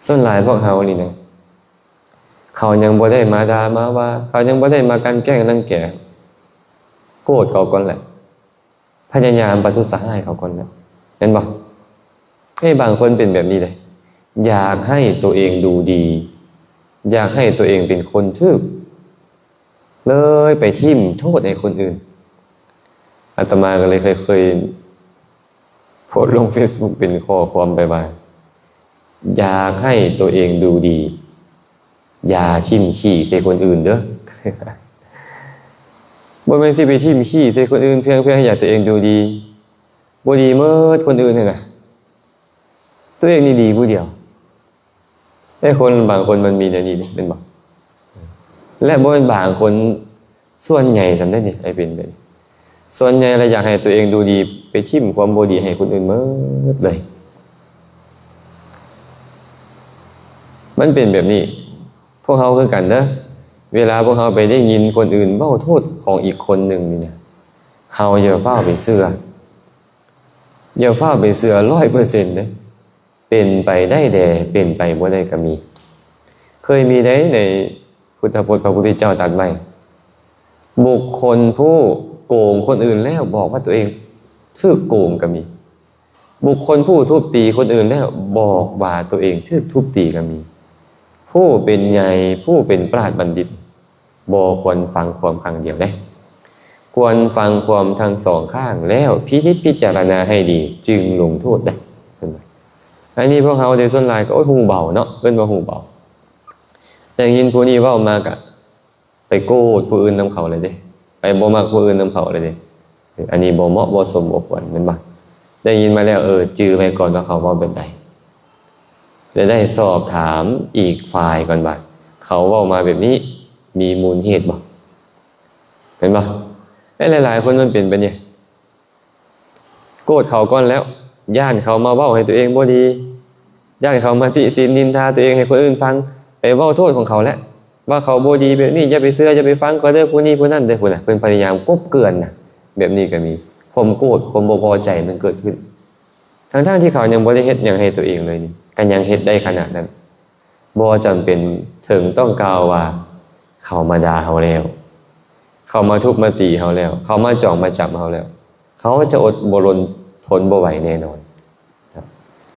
ສ່ວນຫຼາຍພວກເຮົານີ້ນະ ເຂົາຍັງບໍ່ໄດ້ມາດ່າມາວ່າ, ເຂົາຍັງບໍ່ໄດ້ມາກັ່ນແກ້ງລັງແກ, ໂກດເຂົາກ່ອນແຫຼະ, ພະຍາຍາມປະທຸດສະຮ້າຍເຂົາກ່ອນແຫຼະ, ແມ່ນບໍ່? ເອີ ບາງຄົນເປັນແບບນີ້ເດ້, ຢາກໃຫ້ຕົວເອງດູດີ, ຢາກໃຫ້ຕົວເອງເປັນຄົນຖືກ, ເລີຍໄປຖິ້ມໂທດໃຫ້ຄົນອື່ນ. ອາດຕະມາກໍເລີຍເຄີຍ ເຄີຍໂພສລົງເຟສບຸກເປັນຂໍ້ຄວາມໄປວ່າ ຢາກໃຫ້ຕົວເອງດູດີ, ຢ່າຖິ້ມຂີ້ໃສ່ຄົນອື່ນເດີ້. ບໍ່ແມ່ນຊິໄປຖິ້ມຂີ້ໃສ່ຄົນອື່ນ ພຽງ ພຽງຢາກຕົວເອງດູດີ, ບໍ່ດີໝົດຄົນອື່ນຫັ້ນນະ, ຕົວເອງນີ້ດີຜູ້ດຽວ. ແຕ່ຄົນບາງຄົນມັນມີແນວນີ້ເດ້ ແມ່ນບໍ່? ແລະ ບໍ່ແມ່ນບາງຄົນ, ສ່ວນໃຫຍ່ສ່ຳເດ້ນີ້ ໄອ້ເປັນແບບນີ້. ສ່ວນໃຫຍ່ລະຢາກໃຫ້ຕົວເອງດູດີ, ໄປຖິ້ມຄວາມບໍ່ດີໃຫ້ຄົນອື່ນໝົດເລີຍ. ມັນເປັນແບບນີ້, ພວກເຮົາຄືກັນເດີ້. ເວລາພວກເຮົາໄປໄດ້ຍິນຄົນອື່ນເວົ້າໂທດຂອງອີກຄົນໜຶ່ງນີ້ນະ, ເຮົາຢ່າຟ້າວໄປເຊື່ອ, ຢ່າຟ້າວໄປເຊື່ອຮ້ອຍເປີເຊັນເດ້. ເປັນໄປໄດ້ແດ່, ເປັນໄປບໍ່ໄດ້ກໍມີ. ເຄີຍມີໃດໃນພຸດທະພົດ ພະພຸດທະເຈົ້າຕັດໄວ້, ບຸກຄົນຜູ້ໂກງຄົນອື່ນແລ້ວບອກວ່າຕົວເອງຖືກໂກງກໍມີ. ບຸກຄົນຜູ້ທຸບຕີຄົນອື່ນແລ້ວບອກວ່າຕົວເອງຖືກທຸບຕີກໍມີ. ຜູ້ເປັນໃຫຍ່, ຜູ້ເປັນປາດບັນດິດ ບໍ່ຄວນຟັງຄວາມຂ້າງດຽວເດ້. ຄວນຟັງຄວາມທັງສອງຂ້າງແລ້ວພິນິດພິຈາລະນາໃຫ້ດີ ຈຶ່ງລົງໂທດໄດ້. ເຫັນບໍ່? ອັນນີ້ພວກເຮົາໂດຍສ່ວນຫຼາຍກໍ ໂອ້ຍ ຫູເບົາເນາະ, ເອີ້ນວ່າຫູເບົາ. ໄດ້ຍິນຜູ້ນີ້ເວົ້າມາກະໄປໂກດຜູ້ອື່ນນຳເຂົາເລີຍເດ້, ໄປບໍ່ມັກຜູ້ອື່ນນຳເຂົາເລີຍເດ້. ອັນນີ້ບໍ່ເໝາະ ບໍ່ສົມ ບໍ່ຄວນ, ແມ່ນບໍ່? ໄດ້ຍິນມາແລ້ວ, ເອີ, ຈື່ໄວ້ກ່ອນວ່າເຂົາເວົ້າແບບໃດ. ແລະ ໄດ້ສອບຖາມອີກຝ່າຍກ່ອນວ່າ ເຂົາເວົ້າມາແບບນີ້ ມີມູນເຫດບໍ່? ແມ່ນບໍ່? ແລະ ຫຼາຍໆຄົນມັນເປັນແບບນີ້, ໂກດເຂົາກ່ອນແລ້ວ, ຢ້ານເຂົາມາເວົ້າໃຫ້ຕົວເອງບໍ່ດີ, ຢ້ານເຂົາມາຕິສິນນິນທາຕົວເອງໃຫ້ຄົນອື່ນຟັງ, ໄປເວົ້າໂທດຂອງເຂົາແຫຼະ ວ່າເຂົາບໍ່ດີແບບນີ້, ຢ່າໄປເຊື່ອ, ຢ່າໄປຟັງ, ກໍເດີຜູ້ນີ້ຜູ້ນັ້ນເດີ, ພຸ້ນນະ, ເພິ່ນພະຍາຍາມກົບເກື່ອນນະ. ແບບນີ້ກໍມີ, ຄວາມໂກດ, ຄວາມບໍ່ພໍໃຈມັນເກີດຂຶ້ນ ທັງໆທີ່ເຂົາຍັງບໍ່ໄດ້ເຮັດຫຍັງໃຫ້ຕົວເອງເລີຍນີ້, ກໍຍັງເຮັດໄດ້ຂະໜາດນັ້ນ. ບໍ່ຈຳເປັນເຖິງຕ້ອງກ່າວວ່າ ເຂົາມາດ່າເຮົາແລ້ວ, ເຂົາມາທຸບມາຕີເຮົາແລ້ວ, ເຂົາມາຈອງມາຈັບເຮົາແລ້ວ, ເຂົາຈະອົດບໍ່ລົນ ທົນບໍ່ໄຫວແນ່ນອນ.